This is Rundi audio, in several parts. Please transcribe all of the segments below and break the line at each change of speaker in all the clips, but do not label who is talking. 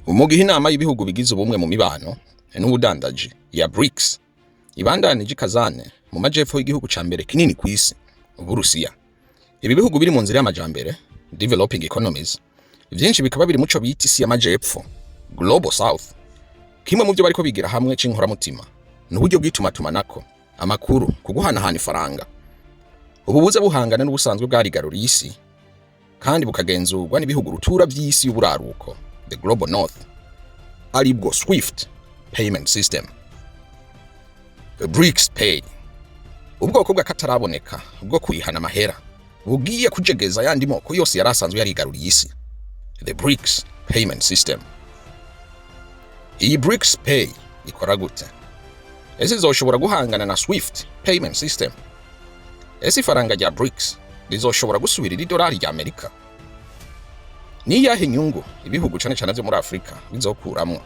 Mu gihe inama y'ibihugu bigize ubumwe mu mibano n'ubudandaji ya BRICS ibandanije i Kazan mu majepfo y'igihugu ca mbere kinini kw'isi, Uburusiya. Ibi bihugu biri mu nzira y'amajambere, developing economies, vyinshi bikaba biri muco bita isi y'amajepfo, Global South. Kimwe mu vyo bariko bigira hamwe c'inkoramutima ni uburyo bw'itumatumanako amakuru ku guhanahana ifaranga. Ubu buza buhangana n'ubusanzwe bwarigaruriye isi kandi bukagenzurwa n'ibihugu rutura vy'isi y'uburaruko, the Global North, aribwo SWIFT payment system. BRICS Pay, ubwoko bw'akataraboneka bwo kwihana amahera bugiye kujegeza yandi moko yose yari asanzwe yarigaruriye isi, the BRICS payment system. Iyi BRICS Pay ikora gute? Ese izoshobora guhangana na SWIFT payment system? Ese ifaranga rya BRICS rizoshobora gusubirira idolari rya Amerika? Ni iyahe inyungu ibihugu cane cane vyo muri Afurika bizokuramwo?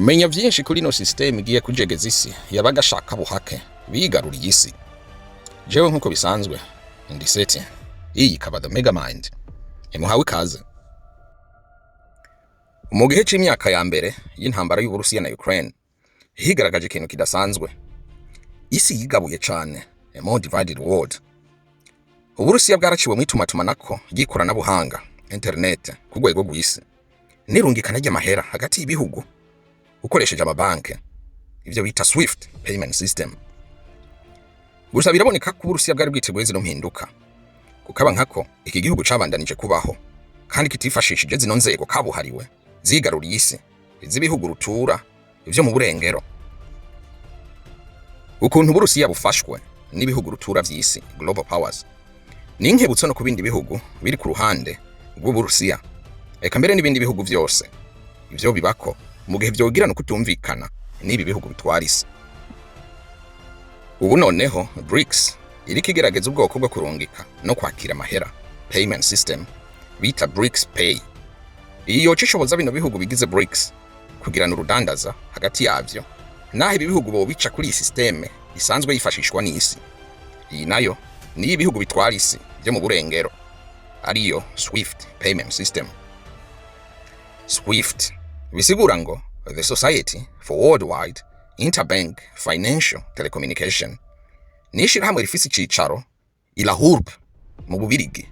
Menya vyinshi kuri ino system igiye kujegeza isi y'abagashaka buhake bigaruriye isi. Jewe nk'uko bisanzwe ndi Seti, iyi ikaba The Megamind. Imuhawe ikaze. Mu gihe c'imyaka ya mbere y'intambara y'Uburusiya na Ukraine, higaragaje ikintu kidasanzwe: isi yigabuye cane, a more divided world. Uburusiya bwaraciwe mu itumatumanako ry'ikoranabuhanga, internet, ku rwego rw'isi n'irungikana ry'amahera hagati y'ibihugu ukoresheje amabanki, ivyo bita SWIFT payment system. Gusa biraboneka ko Uburusiya bwari bwiteguye zino mpinduka, kukaba nkako iki gihugu cabandanije kubaho kandi kitifashishije zino nzego kabuhariwe zigaruriye isi iz'ibihugu rutura ivyo mu burengero. Ukuntu Uburusiya bufashwe n'ibihugu rutura vy'isi, global powers, ni inkebutso no ku bindi bihugu biri ku ruhande rw'Uburusiya, eka mbere n'ibindi bihugu vyose ivyo bibako mu gihe vyogirana ukutumvikana n'ibi bihugu bitwara isi. Ubu noneho BRICS iriko igerageza ubwoko bwo kurungika no kwakira amahera, payment system, bita BRICS Pay. Iyi yoca ishoboza bino bihugu bigize BRICS kugirana urudandaza hagati yavyo, naho ibi bihugu bobica kuri iyi système isanzwe yifashishwa n'isi. Iyi nayo niyo ibihugu bitwara isi vyo mu burengero, ariyo SWIFT payment system. SWIFT bisigura ngo the Society for Worldwide Interbank Financial Telecommunication. Ni ishirahamwe rifise icicaro i La Hulpe mu Bubirigi.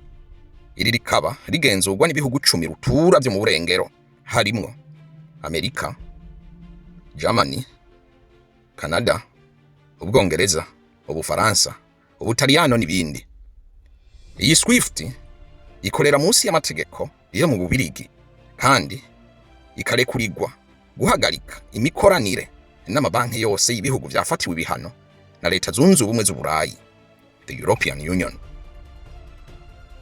Iri rikaba rigenzurwa n'ibihugu 10 rutura vyo mu burengero, harimwo Amerika, Germany, Canada, Ubwongereza, Ubufaransa, Ubutaliyano n'ibindi. Iyi SWIFT ikorera munsi y'amategeko yo mu Bubirigi kandi ikarekurirwa guhagarika imikoranire n'amabanki yose y'ibihugu vyafatiwe ibihano na Leta Zunze Ubumwe z'Uburayi, the European Union.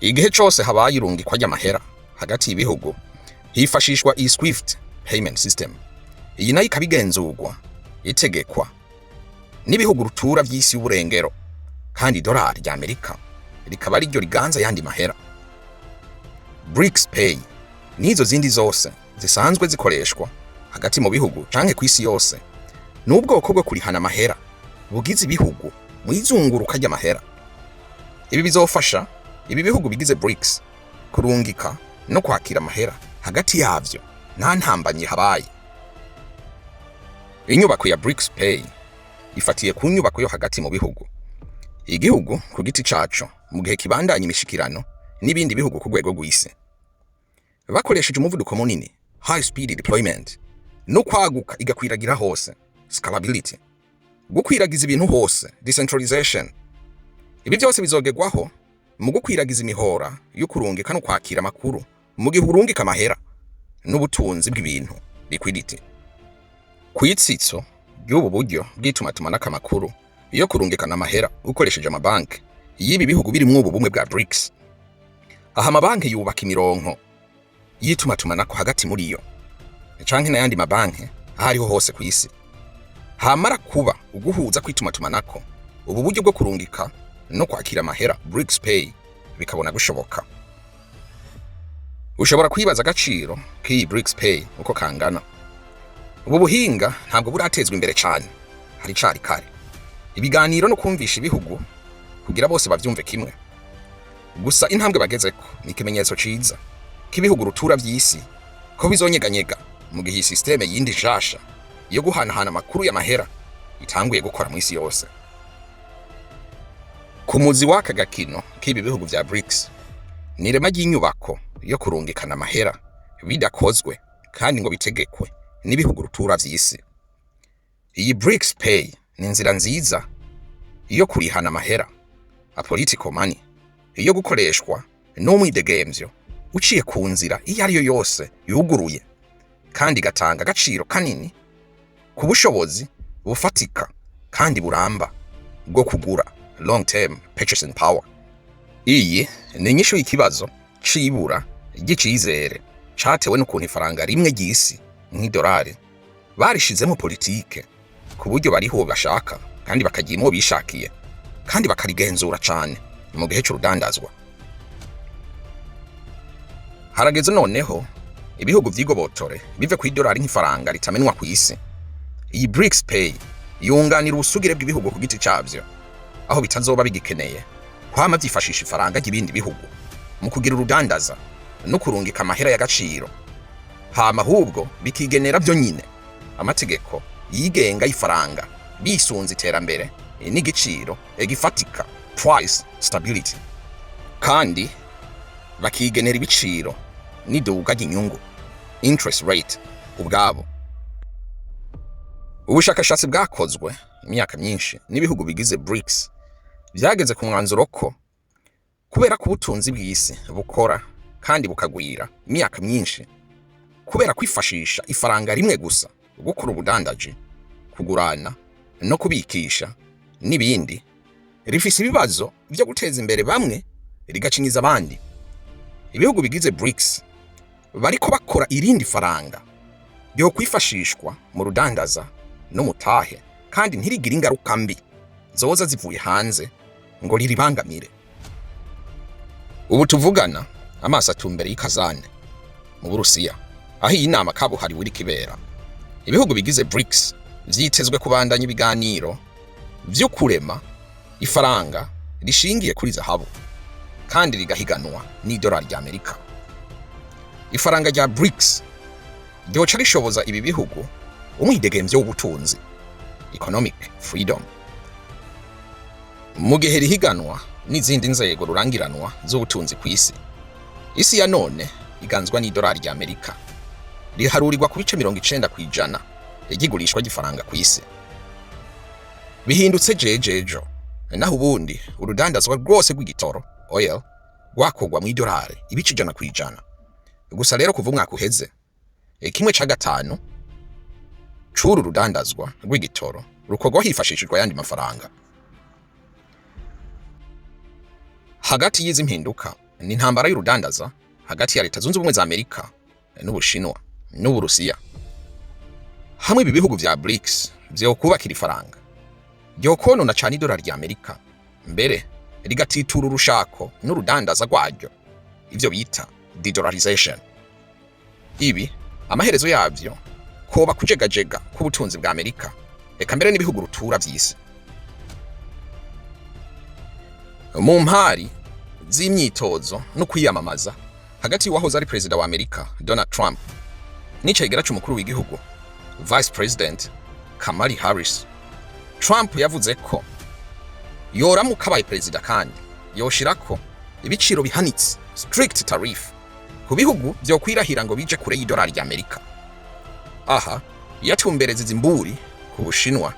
Igihe cose habaye irungikwa ry'amahera hagati y'ibihugu, hifashishwa iyi SWIFT payment system. Iyi nayo ikaba igenzurwa, itegekwa n'ibihugu rutura vy'isi y'uburengero, kandi idolari rya Amerika rikaba ariryo riganza yandi mahera. BRICS Pay n'izo zindi zose zisanzwe zikoreshwa hagati mu bihugu canke kw'isi yose ni ubwoko bwo kurihana amahera bugize ibihugu mu izunguruka ry'amahera. Ibi bizofasha ibi bihugu bigize BRICS kurungika no kwakira amahera hagati yavyo nta ntambamyi habaye. Inyubako ya BRICS Pay ifatiye ku nyubako yo hagati mu bihugu, igihugu ku giti caco mu gihe kibandanya imishikirano n'ibindi bihugu ku rwego rw'isi bakoresheje umuvuduko munini, high speed deployment, no kwaguka igakwiragira hose, scalability, gukwiragiza ibintu hose, decentralization. Ibi byose bizogerwaho mu gukwiragiza imihora yo kurungika no kwakira amakuru mu gihe urungika amahera n'ubutunzi bw'ibintu, liquidity. Kw'itsitso ry'ubu buryo bw'itumatumanako amakuru yo kurungikana amahera ukoresheje amabanki y'ibi bihugu birimwo ubu bumwe bwa BRICS, aha amabanki yubaka imironko y'itumatumanako hagati muri yo canke n'ayandi mabanki aho ariho hose ku isi. Hamara kuba uguhuza kw'itumatumanako, ubu buryo bwo kurungika no kwakira amahera, BRICS Pay, bikabona gushoboka. Ushobora kwibaza agaciro k'iyi BRICS Pay uko kangana. Ubu buhinga ntabwo buratezwa imbere cane, hari cari kare ibiganiro no kumvisha ibihugu kugira bose bavyumve kimwe. Gusa intambwe bagezeko ni ikimenyetso ciza k'ibihugu rutura vy'isi. Ko bizonyeganyega mu gihe iyi système yindi nshasha yo guhanahana amakuru y'amahera itanguye gukora mw'isi yose. Ku muzi w'aka gakino k'ibi bihugu vya BRICS ni irema ry'inyubako yo kurungikana amahera bidakozwe kandi ngo bitegekwe n'ibihugu rutura vy'isi. Iyi BRICS Pay ni inzira nziza yo kurihana amahera, a political money, yo gukoreshwa n'umwidegemvyo uciye ku nzira iyo ari yo yose yuguruye, kandi igatanga agaciro kanini ku bushobozi bufatika kandi buramba bwo kugura, long term purchasing power. Iyi ni inyishu y'ikibazo c'ibura ry'icizere catewe n'ukuntu ifaranga rimwe ry'isi nk'idolari barishizemo politike, ku buryo bariho uwo bashaka kandi bakagira uwo bishakiye kandi bakarigenzura cane mu gihe c'urudandazwa. Harageze noneho ibihugu vyigobotore bive kw'idolari nk'ifaranga ritamenwa kw'isi. Iyi BRICS Pay yunganira ubusugire bw'ibihugu ku giti cavyo, aho bitazoba bigikeneye kwama vyifashisha ifaranga ry'ibindi bihugu mu kugira urudandaza no kurungika amahera y'agaciro, hama ahubwo bikigenera vyo nyine amategeko yigenga y'ifaranga bisunze iterambere n'igiciro gifatika, price stability, kandi bakigenera ibiciro n'iduga ry'inyungu, interest rate, ubwabo. Ubushakashatsi bwakozwe imyaka myinshi n'ibihugu bigize BRICS byageze ku mwanzuro ko kubera ko ubutunzi bw'isi bukora kandi bukagwira imyaka myinshi kubera kwifashisha ifaranga rimwe gusa gukora ubudandaji, kugurana no kubikisha n'ibindi, rifise ibibazo vyo guteza imbere bamwe rigacinyiza abandi. Ibihugu bigize BRICS bariko bakora irindi faranga ryo kwifashishwa mu rudandaza n'umutahe, kandi ntirigire ingaruka mbi zoza zivuye hanze ngo riribangamire. Ubu tuvugana amaso atumbere y'i Kazan mu Burusiya, aho iyi nama kabuhariwe iriko ibera. Ibihugu bigize BRICS vyitezwe kubandanya ibiganiro vyo kurema ifaranga rishingiye kuri zahabu kandi rigahiganwa n'idolari rya Amerika. Ifaranga rya BRICS ryoca rishoboza ibi bihugu umwidegemvyo w'ubutunzi, economic freedom, mu gihe rihiganwa n'izindi nzego rurangiranwa z'ubutunzi ku isi. Isi ya none iganzwa n'idolari rya Amerika, riharurirwa ku bice 90% ry'igurishwa ry'ifaranga ku isi. Bihindutse jejejo, naho ubundi urudandazwa rwose rw'igitoro, oil, rwakorwa mu idolari ibice 100%. Gusa rero kuva umwaka uheze, kimwe ca gatanu c'uru rudandazwa rw'igitoro rukorwa hifashishijwe ayandi mafaranga. Hagati y'izi mpinduka ni intambara y'urudandaza hagati ya Leta Zunze Ubumwe za Amerika n'Ubushinwa n'Uburusiya. Hamwe ibi bihugu vya BRICS vyokubakira ifaranga ryokonona cane idolari rya Amerika, mbere rigatitura urushako n'urudandaza rwaryo, ivyo bita de-dollarization. Ibi amaherezo yavyo koba kujegajega k'ubutunzi bwa Amerika, eka mbere n'ibihugu rutura vy'isi. Mu mpari z'imyitozo no kwiyamamaza hagati y'uwahoze ari perezida wa Amerika Donald Trump n'icegera c'umukuru w'igihugu, Vice President Kamala Harris, Trump yavuze ko yoramuka abaye perezida kandi yoshirako ibiciro bihanitse, strict tariff, ku bihugu vyokwirahira ngo bije kure y'idolari rya Amerika. Aha yatumbereza izi mburi ku Bushinwa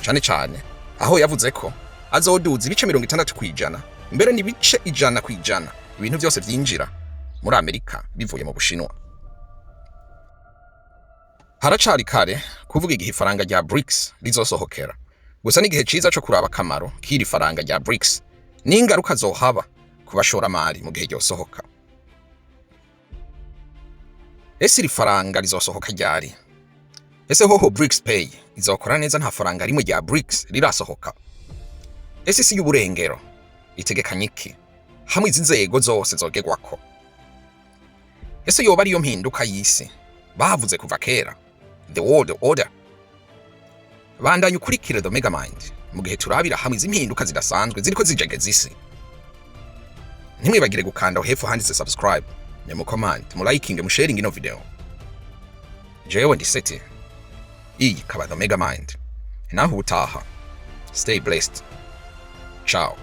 cane cane, aho yavuze ko azoduza ibice 60%, mbere n'ibice 100%, ibintu vyose vyinjira muri Amerika bivuye mu Bushinwa. Haracari kare kuvuga igihe ifaranga rya BRICS rizosohokera, gusa n'igihe ciza co kuraba akamaro k'iri faranga rya BRICS n'ingaruka zohaba ku bashoramari mu gihe ryosohoka. Ese iri faranga rizosohoka ryari? Ese hoho BRICS Pay izokora neza nta faranga rimwe rya BRICS rirasohoka? Ese isi y'uburengero itegekanya iki hamwe izi nzego zose zogerwako? Ese yoba ariyo mpinduka y'isi bavuze kuva kera, the world order? Bandanya ukurikire The Megamind mu gihe turabira hamwe izi mpinduka zidasanzwe ziriko zijegeza isi. Ntimwibagire gukanda aho hepfo handitse subscribe, ne mu comment, mu liking, mu sharing ino video. Jewe ndi Seti, iyi ikaba The Mega Mind. Naho ubutaha, stay blessed, ciao.